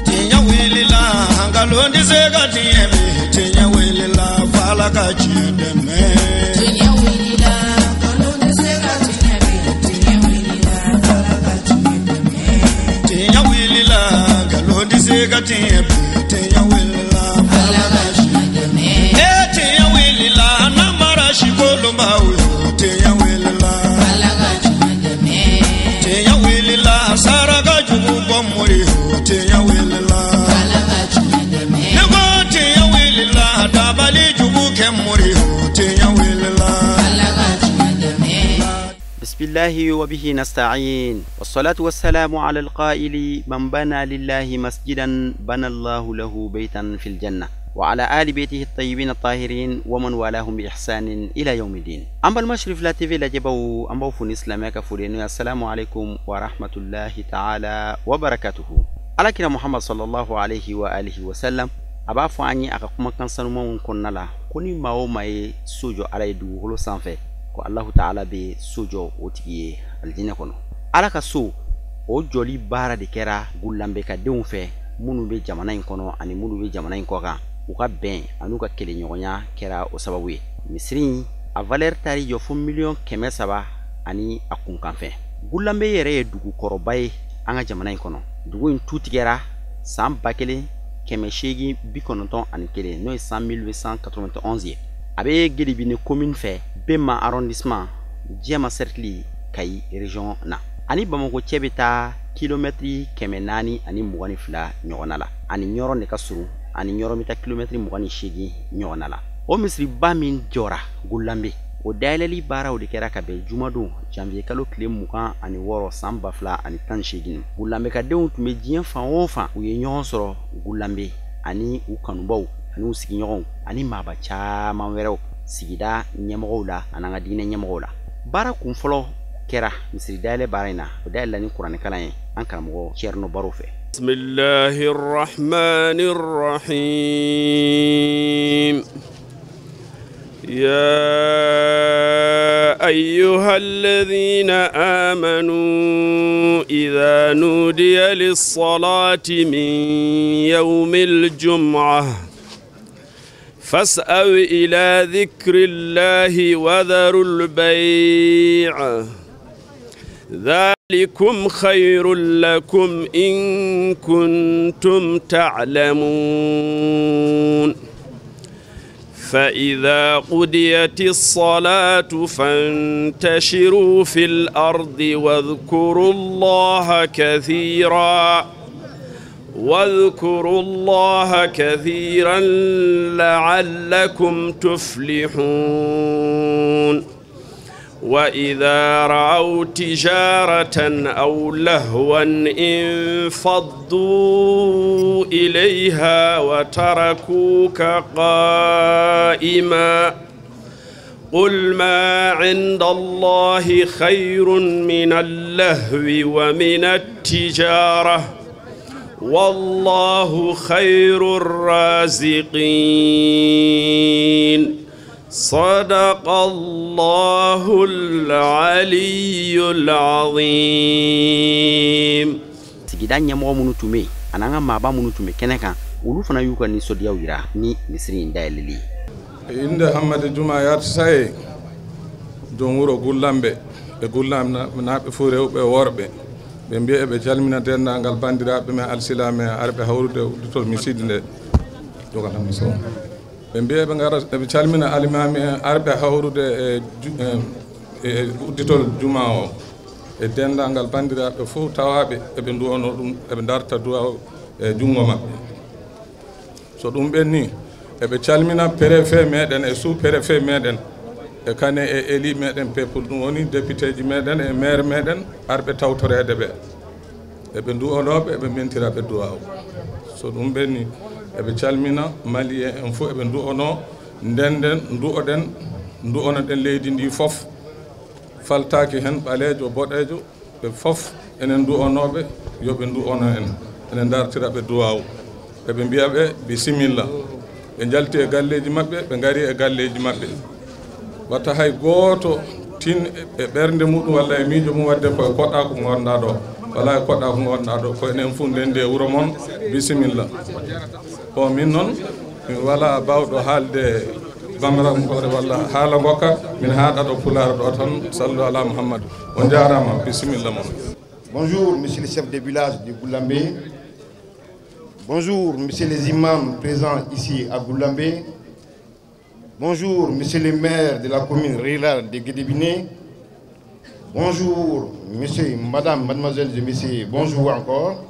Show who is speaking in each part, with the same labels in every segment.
Speaker 1: Tiɲɛ wulila nkalon tɛ se ka tiɲɛ bi tiɲɛ wulila f'Ala ka tiɲɛ dɛmɛ.
Speaker 2: Tiɲɛ wulila nkalon tɛ se ka tiɲɛ bi tiɲɛ wulila f'Ala ka tiɲɛ dɛmɛ.
Speaker 1: Tiɲɛ wulila nkalon tɛ se ka tiɲɛ bi tiɲɛ wulila
Speaker 2: f'Ala ka tiɲɛ dɛmɛ.
Speaker 1: Ee tiɲɛ wulila namara sikolonbaw yo tiɲɛ wulila
Speaker 2: f'Ala ka tiɲɛ dɛmɛ.
Speaker 1: Tiɲɛ wulila saraka jugu bɔ mori yo tiɲɛ wulila
Speaker 2: f'Ala ka tiɲɛ dɛmɛ.
Speaker 1: Ne ko tiɲɛ wulila dabali jugu kɛ mori yo tiɲɛ wulila
Speaker 2: f'Ala ka tiɲɛ dɛmɛ.
Speaker 3: بسم الله وبه نستعين والصلاة والسلام على القائل من بنى لله مسجدا بنى الله له بيتا في الجنة وعلى آل بيته الطيبين الطاهرين ومن والاهم بإحسان إلى يوم الدين. أما المشرف لا تيفي لجبو أم بوفون إسلامك فولين. السلام عليكم ورحمة الله تعالى وبركاته. على كنا محمد صلى الله عليه وآله وسلم a b'a fɔ an ye a ka kumakan sanumanw kɔnɔna la ko ni maa o maa ye so jɔ Ala ye dugukolo sanfɛ ko Alahu Taala bɛ so jɔ o tigi ye alijinɛ kɔnɔ. Ala ka so o jɔli baara de kɛra Gulanbekadenw fɛ minnu bɛ jamana in kɔnɔ ani minnu bɛ jamana in kɔ kan. U ka bɛn an'u ka kɛlɛɲɔgɔnya kɛra o sababu ye. Misiri in a valeur taar'i jɔ fo 300 000 ani a kunkanfɛn. Gulanbe yɛrɛ ye dugukɔrɔba ye an ka jamana in kɔnɔ. Dugu in tu tigɛra san 1891 n'o ye san 1891 ye. A bɛ Gelibine commune fɛ, Bema arrondissement, Jɛma cercle, Kayi région na. Ani Bamakɔ cɛ bɛ taa kilomɛtiri 422 ɲɔgɔnna la. Ani Ɲɔrɔ de ka surun, ani Ɲɔrɔ bɛ taa kilomɛtiri 28 ɲɔgɔnna la. O misiriba min jɔra Gulanbe, o dayɛlɛli baaraw de kɛra ka bɛn jumadon janvier kalo tile 26 san 2018. Gulanbekadenw tun bɛ diɲɛ fan o fan, u ye ɲɔgɔn sɔrɔ Gulanbe ani u kanubaw ani u sigiɲɔgɔnw ani maaba caman wɛrɛw sigida ɲɛmɔgɔw la ani an ka diinɛ ɲɛmɔgɔw la. Baara kun fɔlɔ kɛra misiri dayɛlɛ baara in na, o dayɛlɛla ni kuranɛkalan ye an karamɔgɔ Cɛrino Baro fɛ.
Speaker 4: بسم الله الرحمن الرحيم. يا أيها الذين آمنوا إذا نودي للصلاة من يوم الجمعة فاسعوا إلى ذكر الله وذروا البيع ذلكم خير لكم إن كنتم تعلمون. فإذا قضيت الصلاة فانتشروا في الأرض واذكروا الله كثيرا لعلكم تفلحون. وإذا رأوا تجارة أو لهوا انفضوا إليها وتركوك قائما قل ما عند الله خير من اللهو ومن التجارة والله خير الرازقين. صدق الله العلي العظيم.
Speaker 3: Sigida ɲɛmɔgɔ minnu tun bɛ yen ani an ka maaba minnu tun bɛ kɛnɛ kan, olu fana y'u ka nisɔndiyaw yira ni misiri in dayɛlɛli ye.
Speaker 5: Inde Hammadi Juma Yarsaye joom wuro Gullamɓe e Gullamnaaɓe fof rewɓe e worɓe ɓe mbiya eɓe calmina denndaangal banndiraaɓe men alsilame arɓe hawrude udditol misidi nde joganami so ɓe mbiya ɓe ngara eɓe calmina alimami en arɓe hawrude e udditol juma o e denndaangal banndiraaɓe fof tawaaɓe eɓe duwono ɗum eɓe darta duwa e junngo maɓɓe so ɗum ɓenni eɓe calmina préfet meɗen e sous préfet meɗen e kane e éli meɗen peuple ɗum woni député ji meɗen e maire meɗen arɓe tawtorede ɓe eɓe duwonoɓe eɓe mentiraɓe duwaw so ɗum ɓenni eɓe calmina malien en fof eɓe duwono ndenden duwoɗen duwonoɗen leydi ndi fof faltaki hen ɓalejo boɗejo ɓe fof enen duwonoɓe yoɓe duwono en enen dartiraɓe duwaw eɓe mbiyaɓe bisimilla ɓe jalti e galleji maɓɓe ɓe gari e galleji maɓɓe watta hay gooto tin e ɓernde muɗum walla e miijo mum wadde koye koɗɗa ko gonɗa ɗo Wala e koɗɗa ko gonɗa ɗo ko enen fof ndendi e wuuro moon. Bisimilla. Bon, min noon mi wala bawɗo haalde bamarankore walla haala gokka, min haaɗa ɗo pulaar ɗo tan. Sallu ala Mouhammadou. On jarama, bisimilla moon.
Speaker 6: Bonjour, monsieur le chef de village de Goulambé. Bonjour, monsieur les imams présents ici à Goulambé. Bonjour, monsieur le maire de la commune rurale de Guédébiné. Bonjour, monsieur, madame, mademoiselle et messieurs, bonjour encore.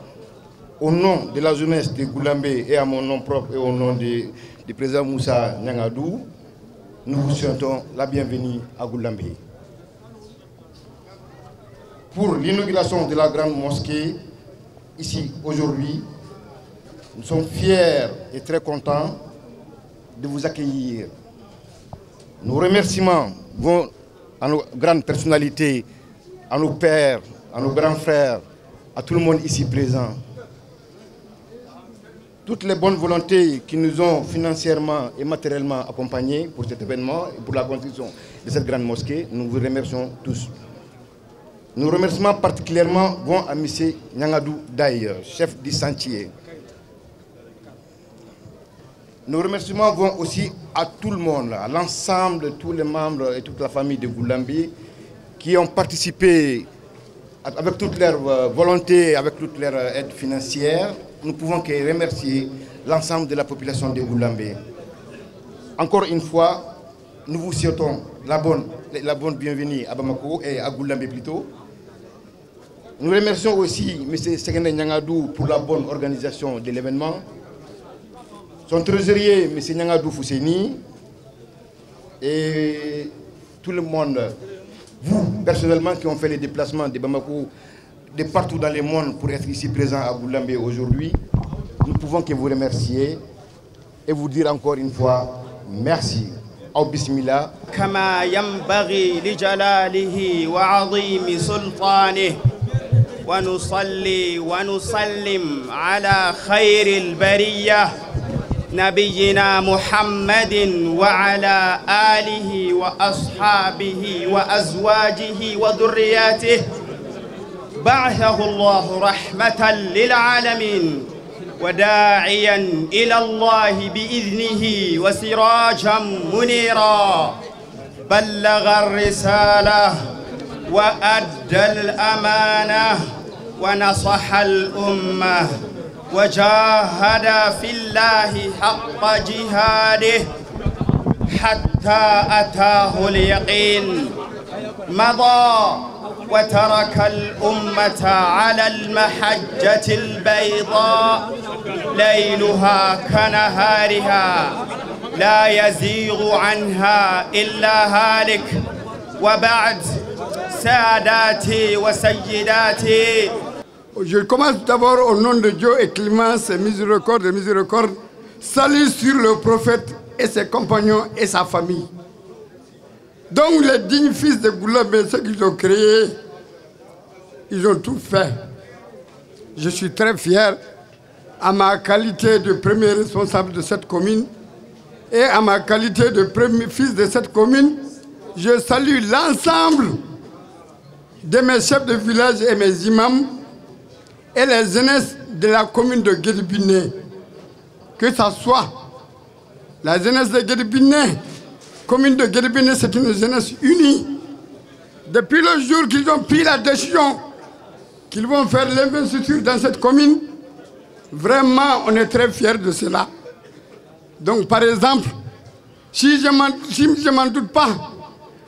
Speaker 6: Au nom de la jeunesse de Goulambé et à mon nom propre et au nom du président Moussa Niangadou, nous vous souhaitons la bienvenue à Goulambé. Pour l'inauguration de la grande mosquée, ici aujourd'hui, nous sommes fiers et très contents de vous accueillir. Nos remerciements vont à nos grandes personnalités, à nos pères, à nos grands frères, à tout le monde ici présent. Toutes les bonnes volontés qui nous ont financièrement et matériellement accompagnés pour cet événement et pour la construction de cette grande mosquée, nous vous remercions tous. Nos remerciements particulièrement vont à M. Niangadou Daye, chef du sentier. Nos remerciements vont aussi à tout le monde, à l'ensemble de tous les membres et toute la famille de Goulambé qui ont participé avec toute leur volonté, avec toute leur aide financière. Nous pouvons que remercier l'ensemble de la population de Goulambé. Encore une fois, nous vous souhaitons la bonne bienvenue à Bamako et à Goulambé plutôt. Nous remercions aussi M. Sekende Niangadou pour la bonne organisation de l'événement. Son trésorier, M. Niangadou Fousseni, et tout le monde, vous personnellement qui ont fait les déplacements de Bamako, de partout dans le monde pour être ici présent à Goulambé aujourd'hui, nous pouvons que vous remercier et vous dire encore une fois merci. Au bismillah.
Speaker 7: كما ينبغي لجلاله وعظيم سلطانه ونصلي ونسلم على خير البرية نبينا محمد وعلى آله وأصحابه وأزواجه وذرياته. بعثه الله رحمة للعالمين وداعيا إلى الله بإذنه وسراجا منيرا. بلغ الرسالة وأدى الأمانة ونصح الأمة وجاهد في الله حق جهاده حتى أتاه اليقين. مضى وترك الأمة على المحجة البيضاء ليلها كنهارها لا يزيغ عنها إلا هالك. وبعد، ساداتي وسيداتي.
Speaker 8: Je commence d'abord au nom de Dieu et clémence et miséricorde et miséricorde. Salut sur le prophète et ses compagnons et sa famille. Donc les dignes fils de Goulambé, ceux qu'ils ont créé, ils ont tout fait. Je suis très fier à ma qualité de premier responsable de cette commune et à ma qualité de premier fils de cette commune. Je salue l'ensemble de mes chefs de village et mes imams et les jeunesses de la commune de Guédibiné. Que ce soit la jeunesse de Guédibiné, commune de Guédibiné, c'est une jeunesse unie. Depuis le jour qu'ils ont pris la décision qu'ils vont faire l'investiture dans cette commune, vraiment, on est très fiers de cela. Donc, par exemple, si je m'en doute pas,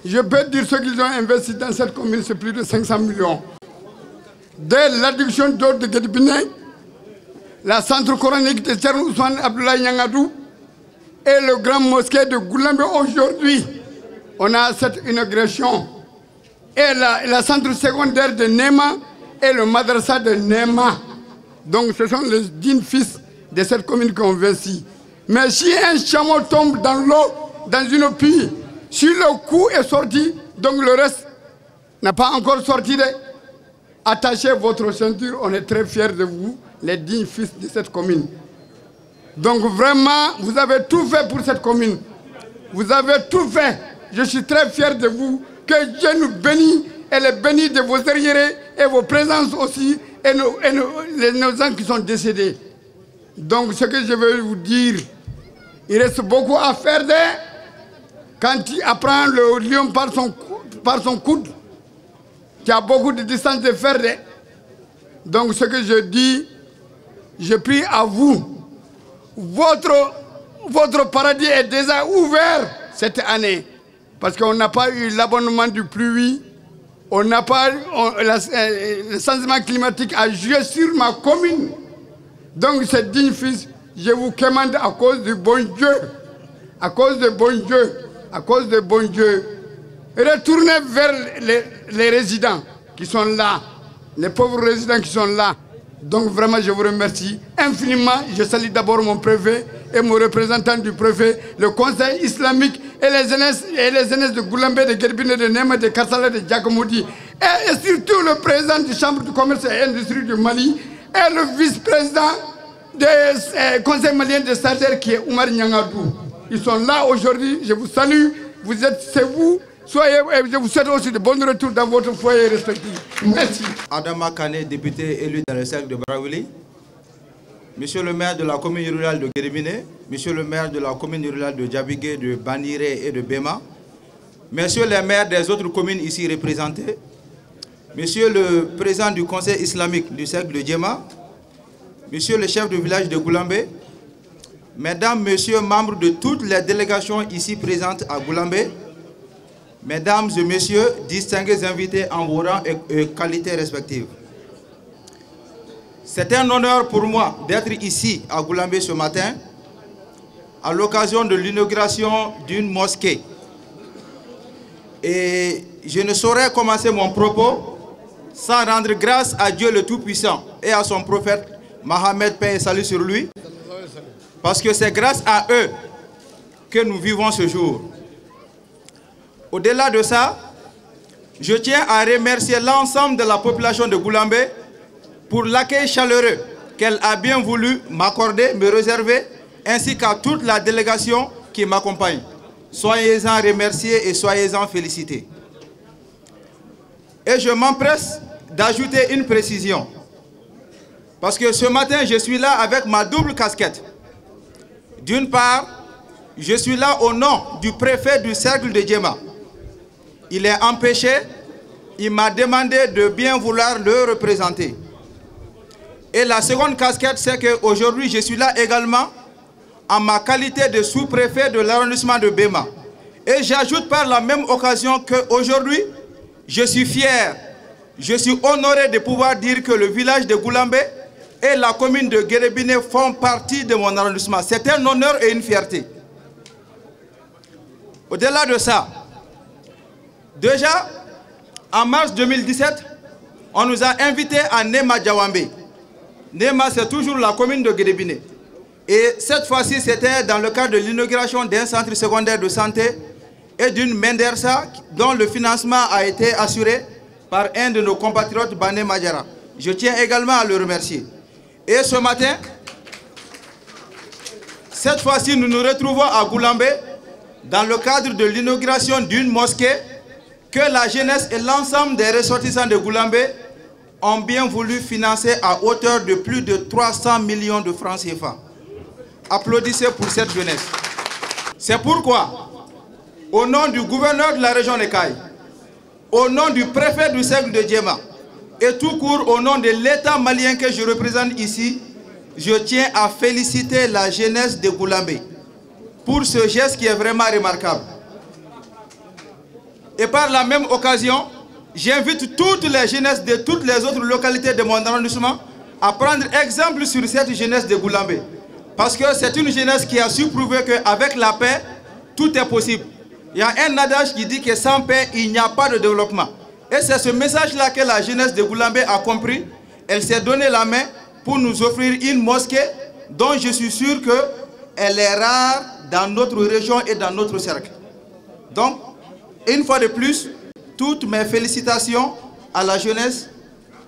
Speaker 8: je peux dire ce qu'ils ont investi dans cette commune, c'est plus de 500 millions. Dès l'adduction d'eau de Guédibiné, la centre coranique de Thierno Ousmane Abdoulaye Niangadou et le grand mosquée de Goulambé aujourd'hui, on a cette inauguration. Et la centre secondaire de Nema et le madrasa de Nema. Donc ce sont les dignes fils de cette commune qui ont investi. Mais si un chameau tombe dans l'eau, dans une pile, si le cou est sorti, donc le reste n'a pas encore sorti. Attachez votre ceinture, on est très fiers de vous, les dignes fils de cette commune. Donc vraiment, vous avez tout fait pour cette commune. Vous avez tout fait. Je suis très fier de vous. Que Dieu nous bénisse et les bénisse de vos arriérés et vos présences aussi. et nos gens qui sont décédés. Donc ce que je veux vous dire, il reste beaucoup à faire. Quand tu apprends le lion par son coude, tu as beaucoup de distance de faire. Donc ce que je dis, je prie à vous. Votre paradis est déjà ouvert cette année. Parce qu'on n'a pas eu l'abonnement du pluie. On n'a pas, le changement climatique a joué sur ma commune. Donc, ces dignes fils, je vous commande à cause du bon Dieu, à cause du bon Dieu, à cause du bon Dieu, retournez vers les résidents qui sont là, les pauvres résidents qui sont là. Donc vraiment, je vous remercie infiniment. Je salue d'abord mon préfet et mon représentant du préfet, le conseil islamique et les jeunesses de Goulambé, de Guerbiné, de Nema, de Kassala, de Djakamoudi, et surtout le président du Chambre de commerce et industrie du Mali et le vice-président du conseil malien de Sarder qui est Oumar Nyangadou. Ils sont là aujourd'hui, je vous salue, vous êtes, c'est vous. Soyez, je vous souhaite aussi de bons retours dans votre foyer respectif. Merci.
Speaker 9: Adama Kane, député élu dans le cercle de Barouéli. Monsieur le maire de la commune rurale de Guérébiné, monsieur le maire de la commune rurale de Diabigué, de Baniré et de Béma, messieurs les maires des autres communes ici représentées, monsieur le président du conseil islamique du cercle de Djema, monsieur le chef de village de Goulambé, mesdames, messieurs, membres de toutes les délégations ici présentes à Goulambé, mesdames et messieurs, distingués invités en vos rangs et qualités respectives. C'est un honneur pour moi d'être ici à Goulambé ce matin à l'occasion de l'inauguration d'une mosquée. Et je ne saurais commencer mon propos sans rendre grâce à Dieu le Tout-Puissant et à son prophète Mohammed, paix et salut sur lui, parce que c'est grâce à eux que nous vivons ce jour. Au-delà de ça, je tiens à remercier l'ensemble de la population de Goulambé pour l'accueil chaleureux qu'elle a bien voulu m'accorder, me réserver, ainsi qu'à toute la délégation qui m'accompagne. Soyez-en remerciés et soyez-en félicités. Et je m'empresse d'ajouter une précision, parce que ce matin, je suis là avec ma double casquette. D'une part, je suis là au nom du préfet du cercle de Djema. Il est empêché, il m'a demandé de bien vouloir le représenter. Et la seconde casquette, c'est qu'aujourd'hui, je suis là également en ma qualité de sous-préfet de l'arrondissement de Béma. Et j'ajoute par la même occasion qu'aujourd'hui, je suis fier, je suis honoré de pouvoir dire que le village de Goulambé et la commune de Guérébiné font partie de mon arrondissement. C'est un honneur et une fierté. Au-delà de ça, déjà, en mars 2017, on nous a invités à Nema Djawambé. Nema, c'est toujours la commune de Guérébiné. Et cette fois-ci, c'était dans le cadre de l'inauguration d'un centre secondaire de santé et d'une mendersa dont le financement a été assuré par un de nos compatriotes, Bané Madjara. Je tiens également à le remercier. Et ce matin, cette fois-ci, nous nous retrouvons à Goulambé dans le cadre de l'inauguration d'une mosquée que la jeunesse et l'ensemble des ressortissants de Goulambé ont bien voulu financer à hauteur de plus de 300 millions de francs CFA. Applaudissez pour cette jeunesse. C'est pourquoi, au nom du gouverneur de la région de Kayes, au nom du préfet du cercle de Djema, et tout court au nom de l'État malien que je représente ici, je tiens à féliciter la jeunesse de Goulambé pour ce geste qui est vraiment remarquable. Et par la même occasion, j'invite toutes les jeunesses de toutes les autres localités de mon arrondissement à prendre exemple sur cette jeunesse de Goulambé. Parce que c'est une jeunesse qui a su prouver qu'avec la paix, tout est possible. Il y a un adage qui dit que sans paix, il n'y a pas de développement. Et c'est ce message-là que la jeunesse de Goulambé a compris. Elle s'est donné la main pour nous offrir une mosquée dont je suis sûr qu'elle est rare dans notre région et dans notre cercle. Donc, une fois de plus, toutes mes félicitations à la jeunesse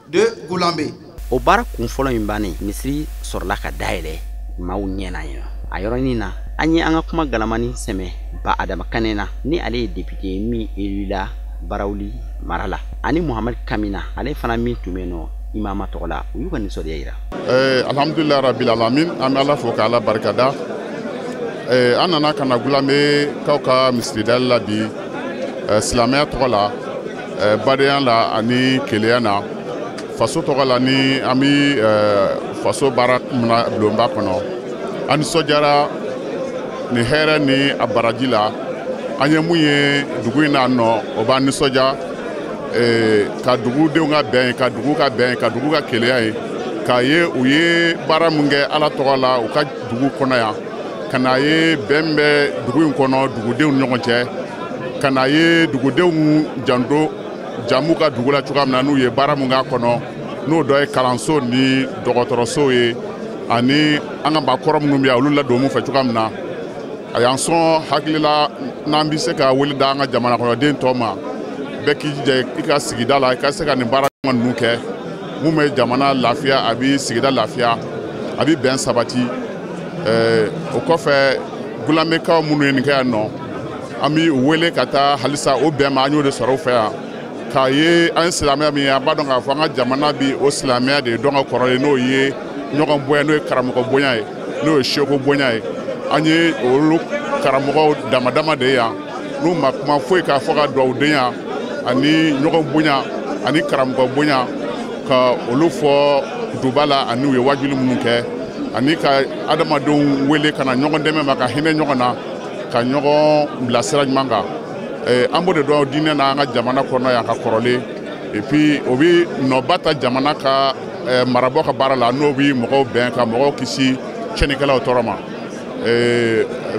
Speaker 9: de Goulambé.
Speaker 3: O baara kun fɔlɔ in bannen, misiri sɔrɔla ka dayɛlɛ maaw ɲɛna yen. A yɔrɔnin na, an ye an ka kuma galamani sɛmɛ Ba Adama Kane na, ni ale ye député ye min élu la Barawuli mara la, ani Muhamad Kamina, ale fana min tun bɛ yen nɔ imama tɔgɔ la, u y'u ka nisɔndiya yira.
Speaker 10: Alhamdulilayi rabbil alamin, an bɛ Ala fo k'Ala barikada. An nana ka na Gulamekaw ka misiridali la bi, silamɛya tɔgɔ la, badenya la ani keleya na, faso tɔgɔ la, ni an bɛ faso baara mina bulonba kɔnɔ. An nisɔndiyara ni hɛrɛ ni a baraji la. An ye mun ye dugu in na nɔ, o b'an nisɔndiya, ka dugudenw ka bɛn, ka dugu ka bɛn, ka dugu ka keleya ye, k'a ye u ye baara mun kɛ Ala tɔgɔ la u ka dugu kɔnɔ yan, ka n'a ye bɛn bɛ dugu in kɔnɔ dugudenw ni ɲɔgɔn cɛ, ka n'a ye dugudenw janto jamu ka dugu la cogoya min na, n'u ye baara mun k'a kɔnɔ, n'o dɔ ye kalanso ni dɔgɔtɔrɔso ye, ani an ka maakɔrɔ minnu bɛ yan, olu ladon mun fɛ cogoya min na. A y'an sɔn hakili la n'an bɛ se ka wele da an ka jamana kɔnɔden tɔ ma, bɛɛ k'i jija i ka sigida la, i ka se ka nin baara ninnu kɛ mun bɛ jamana lafiya, a bɛ sigida lafiya, a bɛ bɛn sabati. O kɔfɛ, Gulamekaw minnu ye nin kɛ yan nɔ, an bɛ u wele ka taa halisa o bɛn ma. An y'o de sɔrɔ u fɛ yan, k'a ye an ye silamɛya min ye, an b'a dɔn k'a fɔ an ka jamana bi o silamɛya de ye dɔn ka kɔrɔlen, n'o ye ɲɔgɔn bonya, n'o ye karamɔgɔ bonya ye, n'o ye seko bonya ye. An ye olu karamɔgɔw dama dama de ye yan, n'u ma kuma foyi k'a fɔ ka dugawudenya ani ɲɔgɔn bonya ani karamɔgɔ bonya, ka olu fɔ duba la, ani u ye wajuli minnu kɛ, ani ka adamadenw wele ka na ɲɔgɔn dɛmɛ ma, ka hinɛ ɲɔgɔn na, ka ɲɔgɔn bilasira ɲuman kan. An b'o de dɔn diinɛ na an ka jamana kɔnɔ yan ka kɔrɔlen. Et puis o bɛ nɔba ta jamana ka marabɔ ka baara la, n'o bɛ mɔgɔw bɛn, ka mɔgɔw kisi tiɲɛnikɛlaw tɔɔrɔ ma.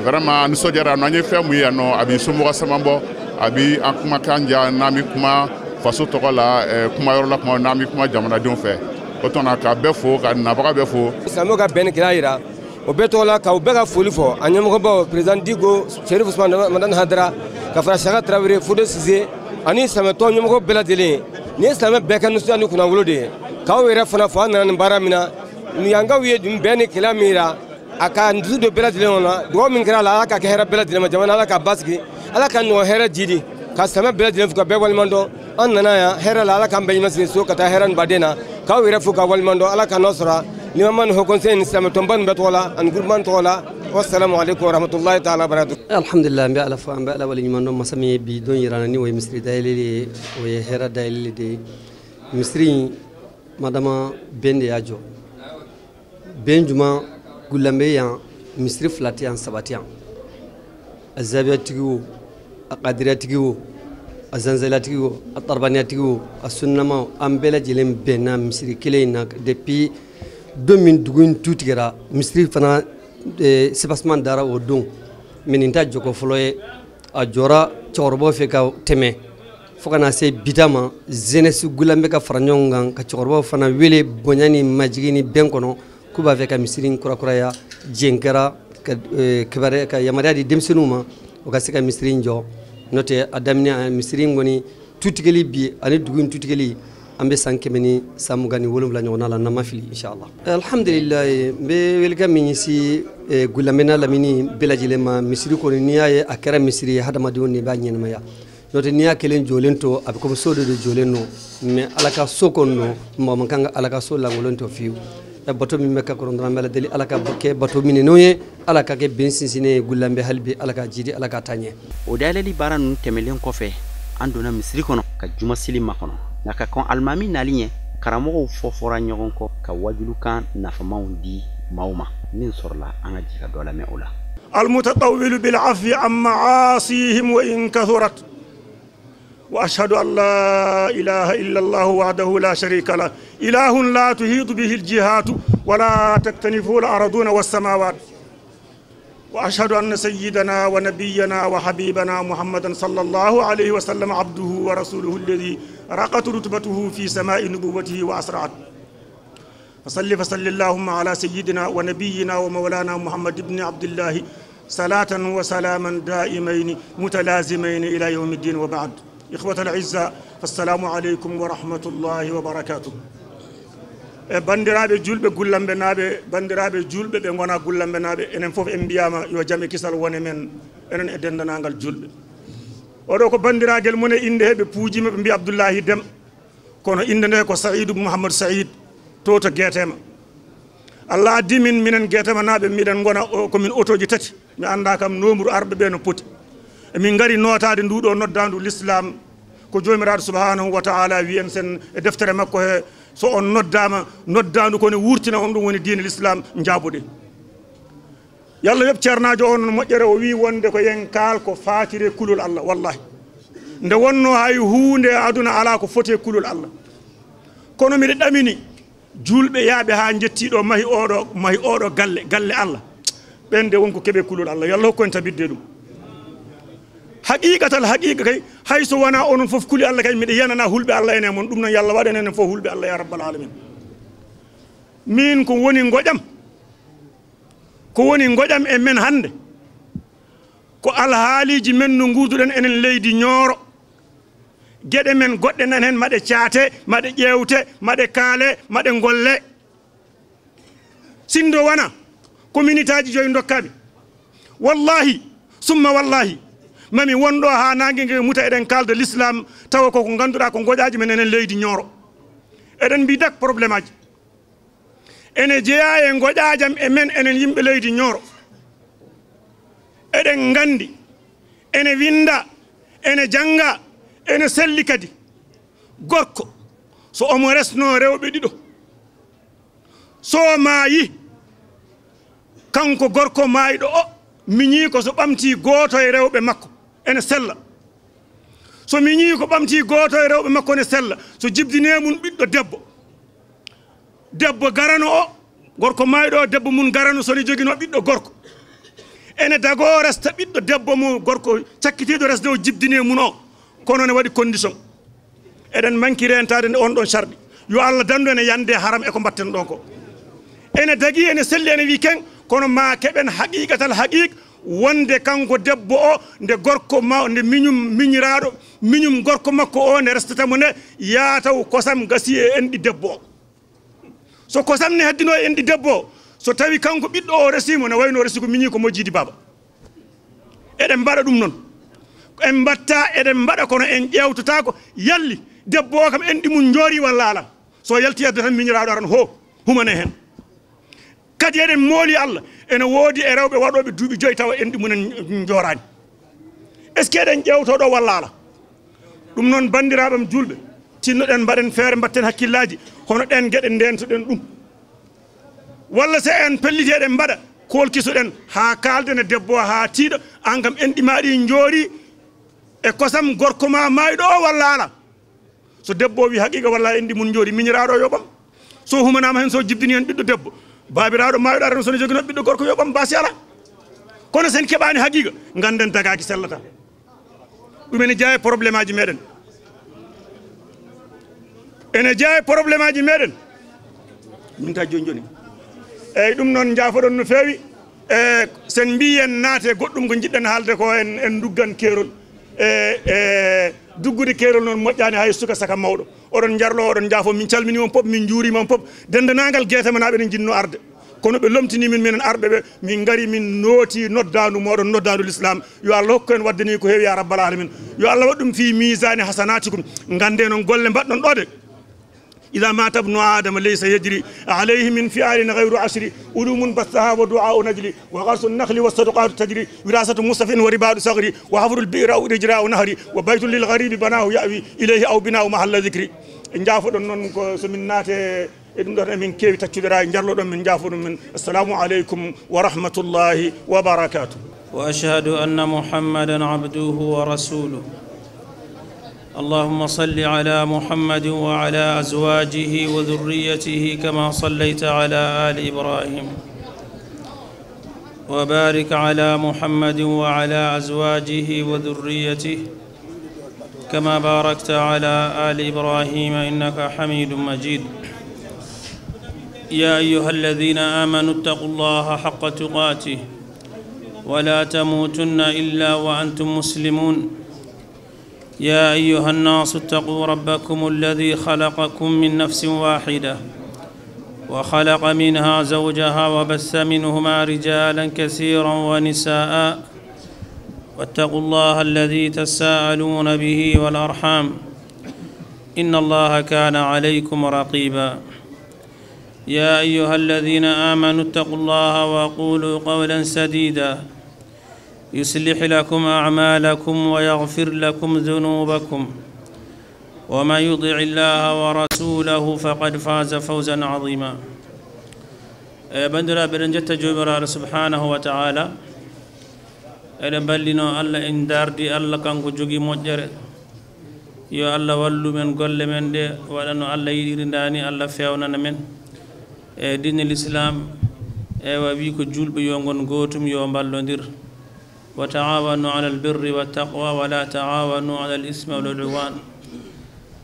Speaker 10: Vraiment nisɔndiyara an ye fɛn mun ye yan nɔ, a bɛ somɔgɔ caman bɔ, a bɛ an kumakan diya n'an bɛ kuma faso tɔgɔ la, kumayɔrɔ la, kuma n'an bɛ kuma jamanadenw fɛ. O tuma ka bɛɛ fo, ka nabaga bɛɛ fo.
Speaker 11: Silamɛw ka bɛn ni kira yira o bɛɛ tɔgɔ la, k'aw bɛɛ ka foli fɔ a ɲɛmɔgɔbaw, président Diko, Cherif Ousmane Madani Hadara, ka fara Saka Tarawele, Fode Sise ani silamɛtɔn ɲɛmɔgɔ bɛɛ lajɛlen. Nin ye silamɛ bɛɛ ka nisɔndiya ni kunnawolo de ye, k'aw yɛrɛ fana fo an nana nin baara min na. Yankaw ye bɛn ni kɛlɛ min yira, a ka dusu don bɛɛ lajɛlen kɔnɔ. Dugawu min kɛra a la, Ala ka kɛ hɛrɛ bɛɛ lajɛlen ma jamana, Ala ka basigi, Ala ka ɲɔgɔn hɛrɛ jidi, ka silamɛ bɛɛ lajɛlen fo, ka bɛɛ waleɲuman dɔn. An nana yan hɛrɛ la, Ala k'an bɛɛ ɲuman sigi so ka taa hɛrɛ ni baden na, k'aw yɛrɛ fo ka waleɲuman dɔn. Ala ka nɔ sɔrɔ limama ni haut conseil ni silamɛtɔnba nin bɛɛ tɔgɔ la ani groupement tɔgɔ la. Wassalamu alaikum warahmatullahi ta'ala barakatuh.
Speaker 12: Alhamdulillah, an bɛ Ala fo, an bɛ Ala waleɲuman dɔn, masa min ye bi don yira an na, ni o ye misiri dayɛlɛli ye, o ye hɛrɛ dayɛlɛli de ye. Misiri in madama bɛn de y'a jɔ, bɛn juma Gulambe yan, misiri fila tɛ yan, saba tɛ yan, a zabiyatigi o, a kadiriyatigi o, a zanzalatigi o, a tarabaniyatigi o, a sunnama, an bɛɛ lajɛlen bɛnna misiri kelen in na depuis don min dugu in tu tigɛra. Misiri fana soubassement dara o don, mais nin ta jɔko fɔlɔ ye. A jɔra cɛkɔrɔbaw fɛ ka tɛmɛ fo ka na se bida ma. Jeunesse Gulambe ka fara ɲɔgɔn kan ka cɛkɔrɔbaw fana wele bonya ni majigin ni bɛn kɔnɔ, k'u b'a fɛ ka misiri in kurakuraya. Jɛn kɛra ka yamaruya di denmisɛnninw ma, u ka se ka misiri in jɔ. N'o tɛ, a daminɛ misiri in kɔni tutigɛli bi ani dugu in tutigɛli, an bɛ san 127 ɲɔgɔnna la, n'an ma fili, inshallah. Alhamdulillah, n bɛ welekan min ɲɛsin Gulambe n'a lamini bɛɛ lajɛlen ma, misiri kɔni, n'i y'a ye a kɛra misiri ye, hadamadenw de b'a ɲɛnamaya. N'o tɛ, n'i y'a kelen jɔlen to, a bɛ komi so dɔ de jɔlen don, mais Ala ka so kɔni don, mɔgɔ man kan ka Ala ka so lankolon to fiyewu. Bato min bɛ ka kɔrɔ dɔrɔn, an bɛ Ala deli, Ala ka kɛ bato minɛnenw ye, Ala ka kɛ bɛn sinsinnen ye Gulambe hali bi, Ala ka jidi, Ala ka taa ɲɛ.
Speaker 3: O dayɛlɛli baara ninnu tɛmɛlen kɔfɛ, an donna misiri kɔnɔ ka juma seli makɔnɔ. Nka ka kɔn alimami nali ɲɛ, karamɔgɔw fɔ fɔra ɲɔgɔn kɔ ka wajulukan nafamaw di maaw ma min sɔrɔla. An ka jɛ ka dɔ lamɛn o la.
Speaker 13: المتطول بالعفو عن معاصيهم وإن كثرت، وأشهد أن لا إله إلا الله وحده لا شريك له، إله لا تحيط به الجهات ولا تكتنفه الأرضون والسماوات، وأشهد أن سيدنا ونبينا وحبيبنا محمدا صلى الله عليه وسلم عبده ورسوله الذي رقت رتبته في سماء نبوته وأسرعت. فصل فصل اللهم على سيدنا ونبينا ومولانا محمد بن عبد الله صلاة وسلاما دائمين متلازمين إلى يوم الدين، وبعد. إخوة العزة، فالسلام عليكم ورحمة الله وبركاته. Bandiraɓe julɓe Gullamɓe naaɓe, bandiraɓe julɓe ɓe gona Gullamɓe naaɓe, enen foof en mbiyama yo jaam e kisal wone men enen e dendangal julɓe. Oɗo ko bandiraguel mum e inde he ɓe puujima, ɓe mbi Abdoullahi Dem. Kono inde nde ko Saïd Mouhamadou Saïd to to Guetema. Allah addi min minen Guetema naaɓe miɗen gona komin auto ji tati mi anda kam nombre arɓe ɓe no poti. Min gari notade nduɗo noddandu l'islam ko jomiraɗo subhanahu wa ta'ala wi en sen e deftere makko he so on noddama noddandu kone wurtina on ɗum woni diine l'islam jaabuɗe. Yalla yoɓ ceernajo on moƴƴere o wi wonde ko yen kaal ko fatire kulol Allah wallahi nde wonno hay hunde aduna ala ko foti kulol Allah. Kono miɗe ɗamini julɓe yaaɓe ha jettiɗo mahi oɗo galle galle Allah ɓen de wonko keɓe kulol Allah yalla hokku en tabidde ɗum. Haqiqatal haqiqa kay hay so wona onon fof kuli Allah kay miɗe yenana hulɓe Allah ene mon ɗum noon yalla waɗen enen fof hulɓe Allah ya rabbal alamin. Min ko woni goƴam ko woni goƴam e men hande ko alhaaliji men no gurduɗen enen leydi Nioro gueɗe men goɗɗe nan hen maɗe caate maɗe ƴewte maɗe kaale maɗe golle. Sindo wona communauté aji joyi dokkami wallahi summa wallahi mami wonɗo ha nangue ngue muta eɗen kalda l'islam tawa koko ganduɗa ko goƴaji men enen leydi Nioro eɗen mbi dak probléme aji ene jeeya e goƴajam e men enen yimɓe leydi Nioro eɗen gandi ene winda ene janga ene selli kadi gorko so omo resno rewɓe ɗiɗo so maayi kanko gorko maayiɗo o miñii ko so ɓamti gooto e rewɓe makko ene sella so miñii ko ɓamti gooto e rewɓe makko ene sella so jibdine mum ɓiɗɗo debbo debbo garano o gorko maayiɗo o debbo mum garano sone jogino ɓiɗɗo gorko ene dago resta ɓiɗɗo debbo mo gorko cakkitiɗo resde o jibdine mum o kono ne waɗi condition eɗen manki rentade on ɗon sarɗi yo Allah dandu ene yande haram e ko mbatten ɗon ko ene dagui ene selli ene wi ken kono ma keɓen haqiqatal haqiq wonde kanko debbo o nde gorko ma nde miñum miñiraɗo miñum gorko makko o nde restatamo nde yataw kosam gasi e enɗi debbo o so kosam ne heddino e enɗi debbo o so tawi kanko ɓiɗɗo o resimo ne wayno resi ko miñi ko mojjidi baba eɗen mbaɗa ɗum noon en mbatta eɗen mbaɗa kono en ƴewtotako yalli debbo o kam enɗi mum joori walla ala so yalti yadde tan miñiraɗo aran ho humane hen kadi eɗen mooli Allah ene woodi e rewɓe waɗoɓe duuɓi joyi tawa enɗi mumen joorani est ce que eɗen ƴewtoɗo walla ala ɗum noon bandiraɓam julɓe tinnoɗen mbaɗen feere mbatten hakkillaji hono ɗen gueɗe ndentoɗen ɗum walla so en pelliti eɗen mbaɗa kolkisoɗen ha kalden e debbo o ha tiiɗa an kam enɗi ma ɗi joori e kosam gorko ma maayiɗo o walla ala so debbo o wi haqiqa walla enɗi mum joori miñiraɗo o yoɓam so humanama hen so jibdini hen ɓiɗɗo debbo babiraɗo maayiɗo arano sono jogino ɓiɗɗo gorko yoɓam basi ala kono sen keɓani haqiqa ganden dagaki sellata ɗum ene jeeya probléme aji meɗen ene jeeya probléme aji meɗen min ta joni joni eyyi ɗum noon jaafoɗon no feewi e sen mbi en naate goɗɗum ko jiɗɗen haalde ko en duggan keerol e duggude keerol noon moƴƴani hay suka saka mawɗo oɗon jarlo oɗon jaafo min calmini on pop min juurima on pop dendangal Guetema naaɓe ene jinno arde kono ɓe lomtini min minen arɓe ɓe min gari min nooti noddandu moɗon noddandu l'islam yo Allah hokku en wadde ni ko heewi ya rabbal alamin yo Allah waɗ ɗum fi misani hasanatikum gande noon golle mbaɗɗon ɗo de إذا مات ابن آدم ليس يجري عليه من فعال غير عشر علوم بثها ودعاء نجلي وغرس النخل والصدقات تجري وراثة مصطفى ورباد صغري وحفر البئر أو إجراء نهري وبيت للغريب بناه يأوي إليه أو بناه محل ذكري إن جافو نون سمنات من كيف تكتدرا إن جرلو من جافو من السلام عليكم ورحمة الله وبركاته.
Speaker 14: وأشهد أن محمدا عبده ورسوله. اللهم صل على محمد وعلى أزواجه وذريته كما صليت على آل إبراهيم، وبارك على محمد وعلى أزواجه وذريته كما باركت على آل إبراهيم إنك حميد مجيد. يا أيها الذين آمنوا اتقوا الله حق تقاته ولا تموتن إلا وأنتم مسلمون. يا أيها الناس اتقوا ربكم الذي خلقكم من نفس واحدة وخلق منها زوجها وبث منهما رجالا كثيرا ونساء، واتقوا الله الذي تساءلون به والأرحام إن الله كان عليكم رقيبا. يا أيها الذين آمنوا اتقوا الله وقولوا قولا سديدا يصلح لكم أعمالكم ويغفر لكم ذنوبكم، ومن يطع الله ورسوله فقد فاز فوزا عظيما. بندرا برنجت جبرار سبحانه وتعالى eɗen ballino Allah en dardi Allah kanko jogii moƴƴere yo Allah wallu men golle men ɗe waɗa no Allah yiɗiri ndani Allah fewnana men e dinel islam ewa wi ko julɓe yo gon gootum yo ballodir wa taawanu ala albirri wattaqwa wa la taawanu ala alismi wal udwan.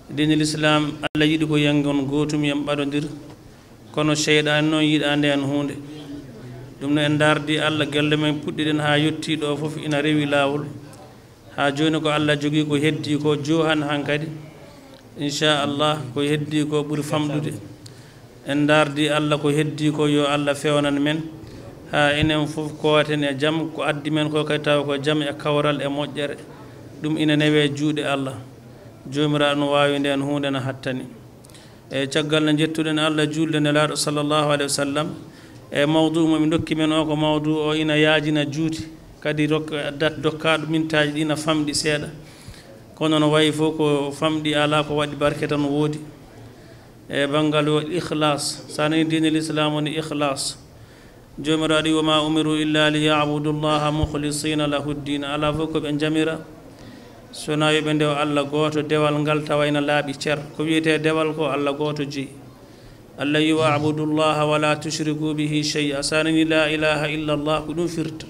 Speaker 14: Dinel islam Allah yiɗi ko yen gon gootum yen ɓaɗodir kono cheyɗan noon yiɗa nden hunde ɗum no en dardi Allah gelle men puɗɗiɗen ha yetti ɗo fof ina rewi laawol ha joni ko Allah jogii ko heddi ko johan hankadi inchallah ko heddi ko ɓuri famɗude en dardi Allah ko heddi ko yo Allah fewnan men ha enen fof kooten e jam ko addi men ko kadi tawa ko jam e kawral e moƴƴere ɗum ina newe juuɗe Allah jomiraɗo no waawi nden hunde no hattani e caggal no jettuɗen Allah julde nelaɗo sallllahu alayhi wa sallam e mawdu mo mi dokki men o ko mawdu o ina yaajina juuti kadi dat dokkaɗo mintaji ɗi na famɗi seeɗa kono no wayi fof ko famɗi ala ko waɗi barke tan woodi e banggal o ikhlas sa nani dine l'islam woni ikhlas jomiraɗo wi wama umiru illa liyabudu llaha mukhlisina lahu ddina ala fof koɓe jamira sona yoɓe ndew Allah gooto dewal ngal tawa ina laaɓi cer ko wiyete dewal ko Allah gooto jeyi Allah wi wabudu llaha wala tushriku bihi shay'a sa nani la ilaha illa llah ko ɗum firta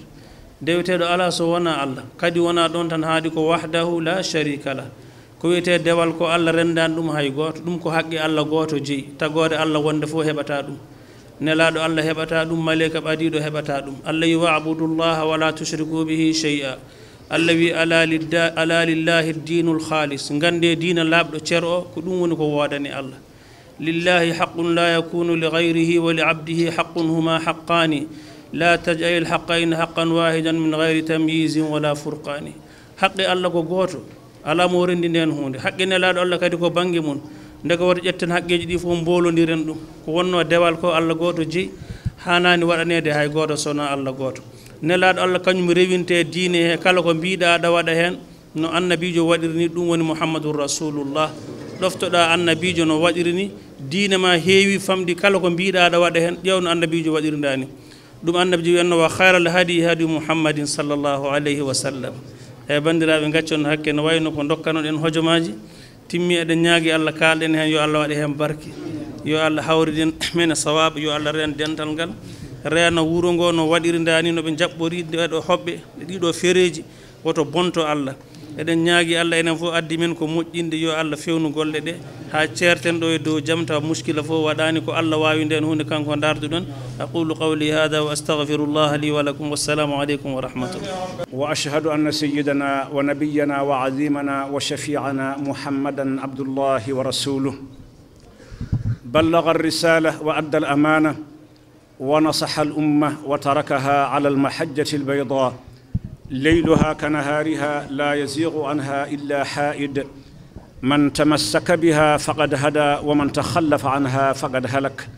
Speaker 14: dewteɗo ala so wona Allah kadi wona ɗon tan haadi ko wahdahu la sharika lah ko wiyete dewal ko Allah rendani ɗum hay gooto ɗum ko haqqe Allah gooto jeyi tagode Allah wonde fof heɓata ɗum nelaɗo Allah heɓata ɗum maleyka ɓadiɗo heɓata ɗum Allah wi wabudu llaha wala tushriku bihi shay'a Allah wi ala lillahi ddinu lhalis gande diina laaɓɗo cer o ko ɗum woni ko woodani Allah lillahi haqqun la yakunu li gayrihi wa li abdihi haqqun huma haqqani la taj'al haqqayn haqqan wahidan min gayri tamyisin wala furqani haqqe Allah ko gooto ala mo rendi nden hunde haqqe nelaɗo Allah kadi ko banggue mum ndeka woto ƴetten haqqeji ɗi fof mbolodiren ɗum ko wonno dewal ko Allah gooto jeyi hanani waɗanede hay gooto sona Allah gooto nelaɗo Allah kañum rewinte diine he kala ko mbiɗa aɗa waɗa hen no annabijo waɗiri ni ɗum woni Muhammadur Rasulullah ɗoftoɗa annabijo no waɗiri ni diine ma heewi famɗi kala ko mbiɗa aɗa waɗa hen ƴeew no annabijo waɗiridani ɗum annabijo wiyanno wa khayral hadi hadi Muhammadin sallllahu alayhi wa sallam. Eyyi bandiraɓe gaccon hakke no wayno ko dokkanoɗen hojomaji timmi eɗen ñaagui Allah kalɗen hen yo Allah waɗe hen barke yo Allah hawriden men e sawabu yo Allah reen dental ngal reena wuuro ngo no waɗiridani no ɓe jaɓɓori ɗeɗo hoɓɓe ɗiɗo fereji woto bonto Allah eɗen ñaagui Allah enen fof addi men ko moƴƴinde yo Allah fewnu golle ɗe ha ceerten ɗo e dow jam taw muskila fof waɗani ko Allah wawi nden hunde kanko darduɗon aqulu qawli hada wa astaghfirullah li wa lakum wassalamu aleykum wa rahmatullah.
Speaker 15: Wa ashhadu anna sayyidana wa nabiyyana wa azimana wa shafi'ana Muhammadan abdullahi wa rasuluh بلغ الرسالة وأدى الأمانة ونصح الأمة وتركها على المحجة البيضاء ليلها كنهارها لا يزيغ عنها إلا حائد من تمسك بها فقد هدى ومن تخلف عنها فقد هلك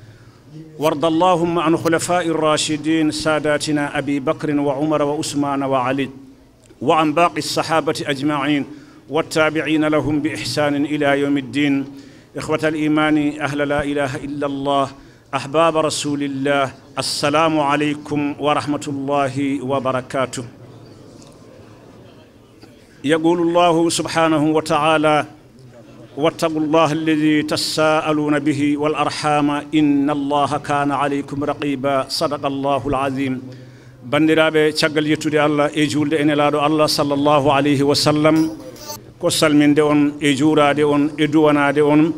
Speaker 15: وارض اللهم عن خلفاء الراشدين ساداتنا أبي بكر وعمر وعثمان وعلي وعن باقي الصحابة أجمعين والتابعين لهم بإحسان إلى يوم الدين. إخوة الإيمان أهل لا إله إلا الله أحباب رسول الله السلام عليكم ورحمة الله وبركاته. يقول الله سبحانه وتعالى: واتقوا الله الذي تساءلون به والأرحام إن الله كان عليكم رقيبا. صدق الله العظيم. Bandiraɓe caggal yettude Allah e julde e nelaɗo Allah sallallahu alayhi wa sallam, ko salminde on e juurade on e duwanade on.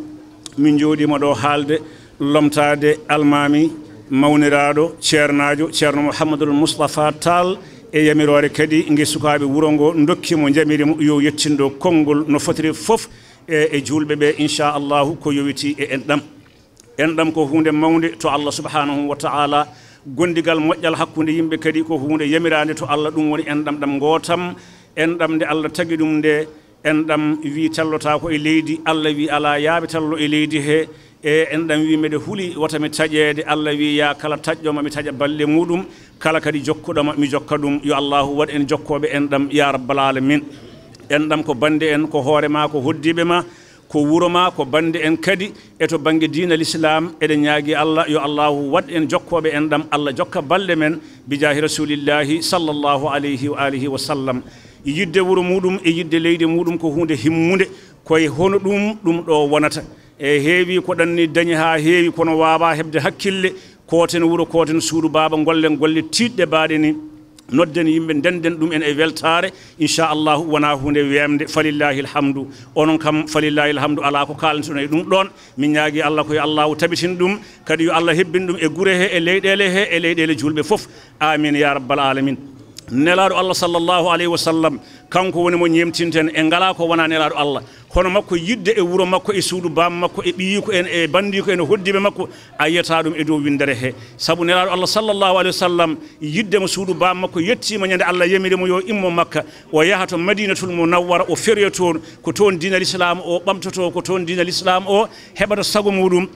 Speaker 15: Min jooɗima ɗo haalde lomtade almami mawniraɗo ceernajo ceerno Mouhamadoul Moustapha Tall e yamirore kadi nge sukaɓe wuuro ngo dokkimo jamirimo yo yettinɗo konngol no fotiri fof e julɓe ɓe inchallahu ko yowiti e enɗam. Enɗam ko hunde mawde to Allah subhanahu wa ta'ala. Gondigal moƴƴal hakkunde yimɓe kadi ko hunde yamirande to Allah, ɗum woni enɗam ɗam gootam, enɗam nde Allah tagi ɗum nde Enɗam wi tellota ko e leydi, Allah wi ala yaaɓe tello e leydi he. E enɗam wi mbeɗe huuli wota mi taƴede, Allah wi ya kala taƴƴoma mi taƴa balle muɗum, kala kadi jokkuɗoma mi jokka ɗum. Yo Allahu waɗ en jokkoɓe enɗam ya rabbal alamin. Enɗam ko bande en, ko hoore ma, ko hoddiɓe ma, ko wuro ma, ko bande en kadi. E to banggue diina l'islam eɗen ñaagui Allah yo Allahu waɗ en jokkoɓe enɗam, Allah jokka balle men bijahi rasulillahi sallallahu alayhi wa alihi wa sallam. Yidde wuro muɗum e yidde leydi muɗum ko hunde himmude, koye hono ɗum ɗum ɗo wonata. E heewi ko ɗanni dañi ha heewi, kono wawa hebde hakkille. Koten wuro, koten suudu baaba, gollen golle tiɗɗe baɗe ni, nodden yimɓe, ndenden ɗum en e weltare inchallahu. Wona hunde wemde, falillahi alhamdu. Onon kam falillahi alhamdu ala ko kalantoɗon e ɗum ɗon. Min ñaagui Allah ko yo Allahu tabitin ɗum, kadi yo Allah hebbin ɗum e guure he, e leyɗele he, e leyɗele julɓe foof. Amin ya rabbal alamin. Nelaɗo Allah sallallahu alayhi wa sallam kanko woni mo ñemtinten, e ngala ko wona nelaɗo Allah. Hono makko yidde e wuro makko, e suudu bam makko, e ɓiyiko en, e bandiko en, e hoddiɓe makko, a yiyata ɗum e dow windere he. Saabu nelaɗo Allah sallallahu alayhi wa sallam yiddemo suudu bam makko yettima ñande Allah yamirimo yo immo Makka, o yaha to Madinatul Munawwara, o feroya toon, ko toon diina l'islam o ɓamtoto, ko toon diina l'islam o heɓata sago muɗum.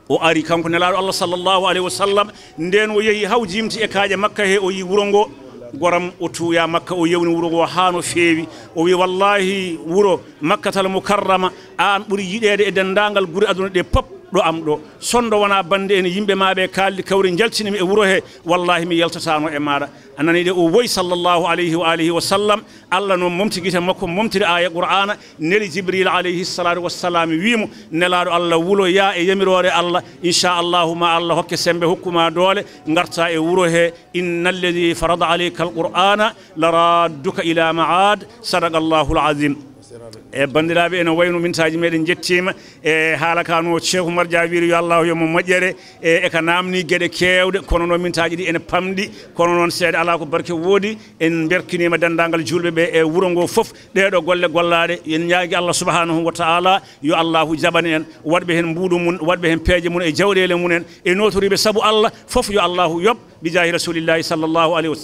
Speaker 15: O ari kanko nelaɗo Allah sallallahu alayhi wa sallam, nden o yeehi haw jimti e kaaƴe Makka he, o yi wuro ngo goram, o tuuya Makka, o yewni wuro ngo haa no feewi. O wi wallahi wuro Makkatal Mukarrama an ɓuri yiɗede e dendagal gure aduna ɗe pop ɗo am ɗo, sondo wona bande en yimɓe maɓe kalli kawri jaltinimi e wuro he, wallahi mi yaltatano e maɗa. Anani de o woyi sallallahu alayhi wa alihi wa sallam. Allah noon momti guite makko, momtiri aya Qur'ana, neli Jibril alayhi salatu wassalam wimo nelaɗo Allah wulo ya e yamirore Allah, inchallahu ma Allah hokke sembe hokkuma doole garta e wuro he. Inna alladi farada alayka alqur'ana la radduka ila maad, sadaqa Allahu alazim. E bandiraɓe ene wayno mintaji meɗen jettima e haala ka no Cheikh Oumar Dia wiiri yo Allah yomo moƴƴere, e eka namni gueɗe kewɗe, kono noon mintaji ɗi ene pamɗi, kono noon seeɗa ala ko barke woodi. En berkinima dendagal julɓe ɓe e wuuro ngo foof ɗeɗo golle gollaɗe. En ñaagui Allah subahanahu wa taala yo Allahu jaɓan en, waɗɓe hen mbuɗu mum, waɗɓe hen peeje mum e jawɗele mumen, e notoriɓe saabu Allah foof yo Allahu yob bijahi rasulillahi sallallahu alayhi wa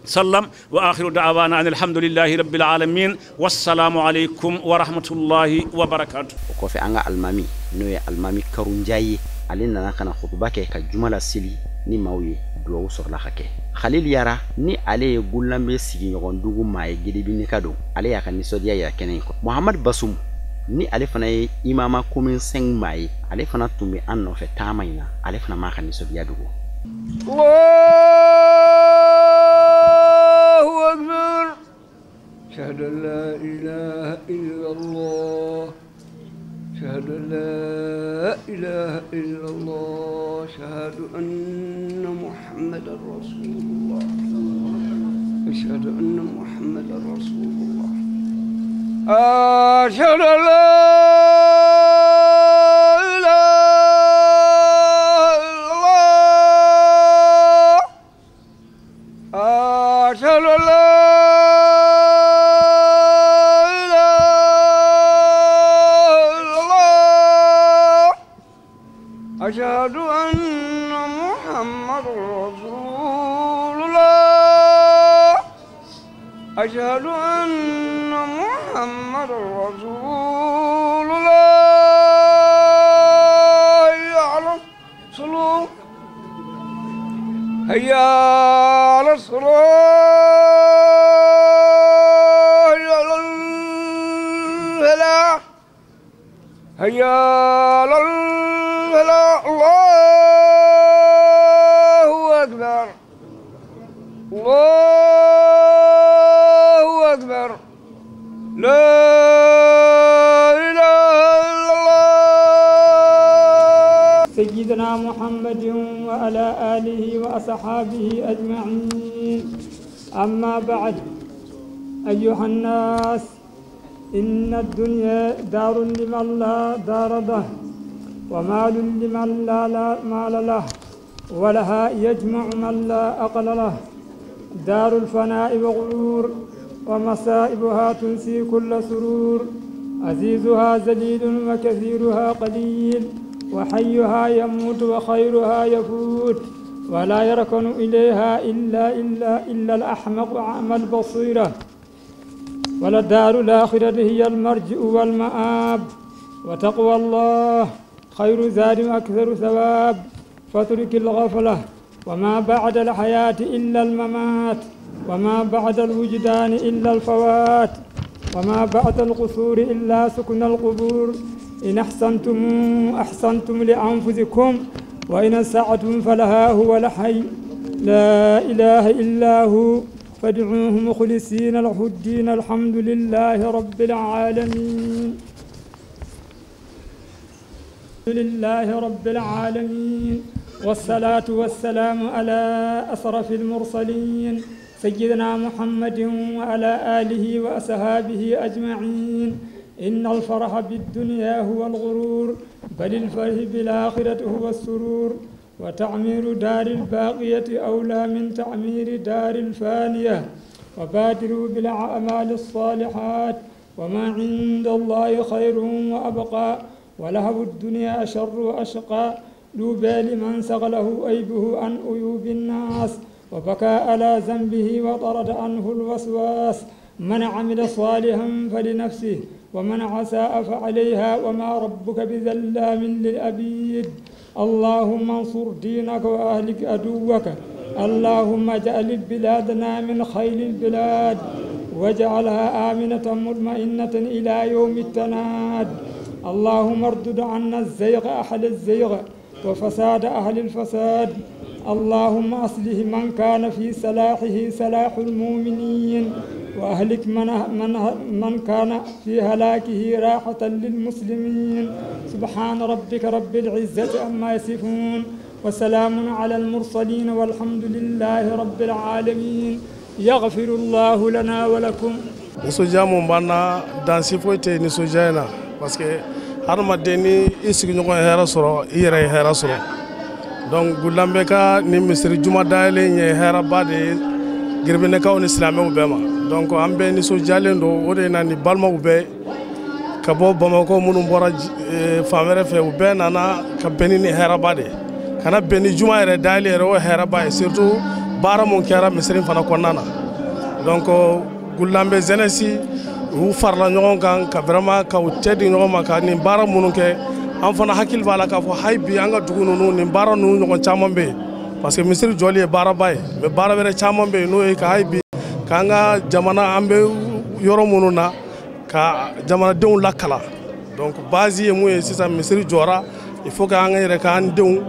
Speaker 15: sallam. Wa akhiru da'wana an alhamdulillahi rabbil alamin, wassalamu alaikum wa rahmatullahi wa barakatuh.
Speaker 3: O kɔfɛ an ka alimami n'o ye alimami Karunjaye, ale nana ka na khutuba kɛ ka juma la seli ni maaw ye, duwawu sɔrɔla ka kɛ. Khalil Yara ni ale ye Goulambe sigiɲɔgɔn dugu maa ye Guédébineka don, ale y'a ka nisɔndiya yira kɛnɛ in kɔnɔ. Mohamad Basum ni ale fana ye imama commune 5 maa ye, ale fana tun bɛ an nɔfɛ taama in na, ale fana m'a ka nisɔndiya dogo.
Speaker 16: الله أكبر، أشهد أن لا إله إلا الله، أشهد أن لا إله إلا الله، أشهد أن محمدا رسول الله، أشهد أن محمدا رسول الله، أشهد أن لا إله إلا الله، أشهد أن لا إله إلا الله، أشهد أن محمد رسول الله، أشهد أن محمد رسول الله. يعلم صلوا هيا على الصلاة، هيا على الفلاح، هيا على الفلاح. الله أكبر، الله أكبر، لا إله إلا الله.
Speaker 17: سيدنا محمد وعلى آله وأصحابه أجمعين. أما بعد، أيها الناس، إن الدنيا دار لمن لا دار له، ومال لمن لا مال له، ولها يجمع من لا عقل له. دار الفناء وغرور، ومصائبها تنسي كل سرور. عزيزها ذليل وكثيرها قليل، وحيها يموت وخيرها يفوت، ولا يركن إليها إلا الأحمق أعمى البصيرة. ولدار الآخرة هي المرجع والمآب. وتقوى الله خير زاد وأكثر ثواب. فاترك الغفلة، وما بعد الحياة إلا الممات، وما بعد الوجدان إلا الفوات، وما بعد القصور إلا سكن القبور. إن أحسنتم أحسنتم لأنفسكم، وإن أسأتم فلها هو الحي لا إله إلا هو، فادعوه مخلصين له الدين. الحمد لله رب العالمين. الحمد لله رب العالمين، والصلاة والسلام على أشرف المرسلين سيدنا محمد وعلى آله وأصحابه أجمعين. إن الفرح بالدنيا هو الغرور، بل الفرح بالآخرة هو السرور. وتعمير دار الباقية أولى من تعمير دار الفانية. وبادروا بالأعمال الصالحات، وما عند الله خير وأبقى، ولهو الدنيا شر وأشقى. طوبى لمن سغله عيبه عن عيوب الناس، وبكى على ذنبه وطرد عنه الوسواس. من عمل صالحا فلنفسه، ومن عساء فعليها، وما ربك بظلام للعبيد. اللهم انصر دينك وأهلك عدوك. اللهم اجعل بلادنا من خير البلاد، واجعلها آمنة مطمئنة إلى يوم التناد. اللهم اردد عنا الزيغ أهل الزيغ، وفساد أهل الفساد. اللهم أصلح من كان في صلاحه صلاح المؤمنين، وأهلك من كان في هلاكه راحة للمسلمين. سبحان ربك رب العزة عما يصفون، وسلام على المرسلين، والحمد لله رب العالمين. يغفر الله لنا ولكم.
Speaker 18: Nisɔndiya mun b'an na, dansi foyi tɛ nisɔndiya in na, parce que hadamaden ni i sigiɲɔgɔn ye hɛrɛ sɔrɔ, i yɛrɛ ye hɛrɛ sɔrɔ. Donc Goulambe ka ni misiri juma dayɛlɛ in ye hɛrɛba de ye Guirbinɛkaw ni silamɛw bɛɛ ma. Donc an bɛɛ nisɔndiyalen don, o de na ni balimaw bɛɛ ka bɔ Bamakɔ, minnu bɔra fan wɛrɛ fɛ, u bɛɛ nana ka bɛn ni hɛrɛba de ye, ka na bɛn ni juma yɛrɛ dayɛlɛ yɛrɛ, o ye hɛrɛba ye, surtout baara mun kɛra misiri fana kɔnɔna na. Donc Goulambe jeunesse u farala ɲɔgɔn kan ka vraiment ka u cɛ di ɲɔgɔn ma ka nin baara minnu kɛ. An fana hakili b'a la k'a fɔ hali bi an ka dugu ninnu, nin baara ninnu ɲɔgɔn caman bɛ yen, parce que misiri jɔli ye baaraba ye, mais baara wɛrɛ caman bɛ yen, n'o ye ka hali bi k'an ka jamana, an bɛ yɔrɔ minnu na, ka jamanadenw lakalan. Donc base ye mun ye sisan, misiri jɔra, il faut que an yɛrɛ k'an denw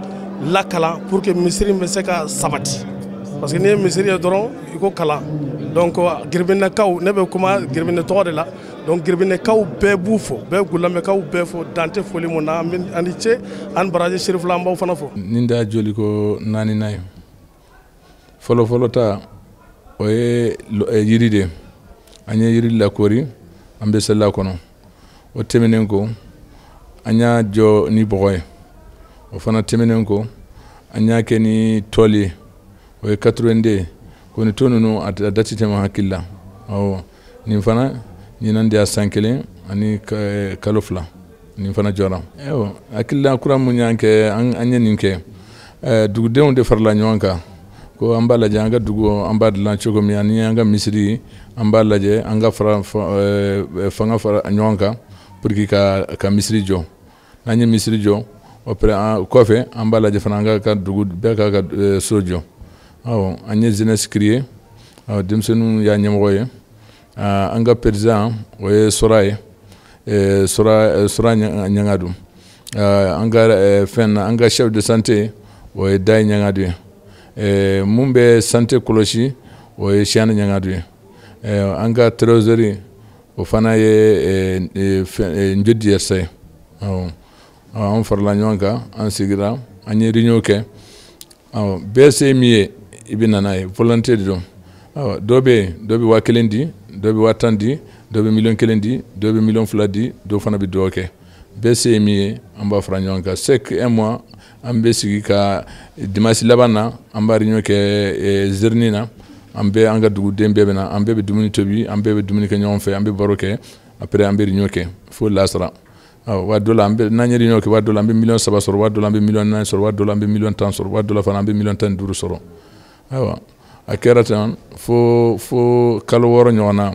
Speaker 18: lakalan pour que misiri bɛ se ka sabati, parce que n'i ye misiri ye dɔrɔn, i ko kalan. Donc Guirbinɛkaw, ne bɛ kuma Guirbinɛ tɔgɔ de la, donc Guirbinɛkaw bɛɛ b'u fo, bɛɛ Goulamɛkaw bɛɛ fo, dan tɛ foli mun na. An ni ce, an baraji Serifula, an b'aw fana fo.
Speaker 5: Nin da joli ko naaninan ye, fɔlɔ fɔlɔ ta, o ye yiri de ye. An ye yiri lakori, an bɛ seli a kɔnɔ. O tɛmɛnen kɔ, an y'a jɔ ni bɔgɔ ye. O fana tɛmɛnen kɔ, an y'a kɛ ni tôle ye, o ye 82 ye. Ko ni to ninnu a date tɛ ma hakili la. Awɔ, nin fana ɲinan de y'a san 1 ani kalo 2 nin fana jɔra. Ayiwa, hakilila kura mun y'an kɛ an ye nin kɛ, dugudenw de farala ɲɔgɔn kan ko an b'a lajɛ an ka dugu an b'a dilan cogo min, ani an ka misiri an b'a lajɛ an ka fara fanga fara ɲɔgɔn kan pour que ka misiri jɔ. N'an ye misiri jɔ, o kɔfɛ an b'a lajɛ fana an ka dugu bɛɛ k'a ka so jɔ. Awɔ, an ye jeunesse créer, awɔ, denmisɛnninw y'a ɲɛmɔgɔ ye. An ka président, o ye Sora ye, Sora Ɲangadu. An ka fɛn na, an ka chef de santé, o ye Daye Ɲangadu ye. Mun bɛ santé kɔlɔsi, o ye Siyani Ɲangadu ye. An ka trésorier, o fana ye Njodi Yɛrɛsa ye. Awɔ, an farala ɲɔgɔn kan, an sigira, an ye réunion kɛ. Awɔ, bɛɛ se min ye, i bɛ na n'a ye, volonté de don. Awɔ, dɔw bɛ yen, dɔw bɛ 1000 di, dɔw bɛ 10.000 di, dɔw bɛ 1.000.000 di, dɔw bɛ 2.000.000 di, dɔw fana bɛ dugawu kɛ. Bɛɛ se ye min ye, an b'a fara ɲɔgɔn kan. Chaque un mois, an bɛ sigi ka dimanche laban na, an b'a réunion kɛ Zerni na. An bɛɛ, an ka duguden bɛɛ bɛ na, an bɛɛ bɛ dumuni tobi, an bɛɛ bɛ dumuni kɛ ɲɔgɔn fɛ, an bɛ baro kɛ, après an bɛ réunion kɛ fo lasara. Awɔ, waati dɔ la, an bɛ n'an ye réunion kɛ, waati dɔ la an bɛ 3 millions sɔrɔ, waati dɔ la an bɛ 4 millions sɔrɔ, waati dɔ la an bɛ 10 millions sɔrɔ, waati dɔ la fana an bɛ 15 millions sɔrɔ. Ayiwa, a kɛra ten fo kalo 6 ɲɔgɔn na.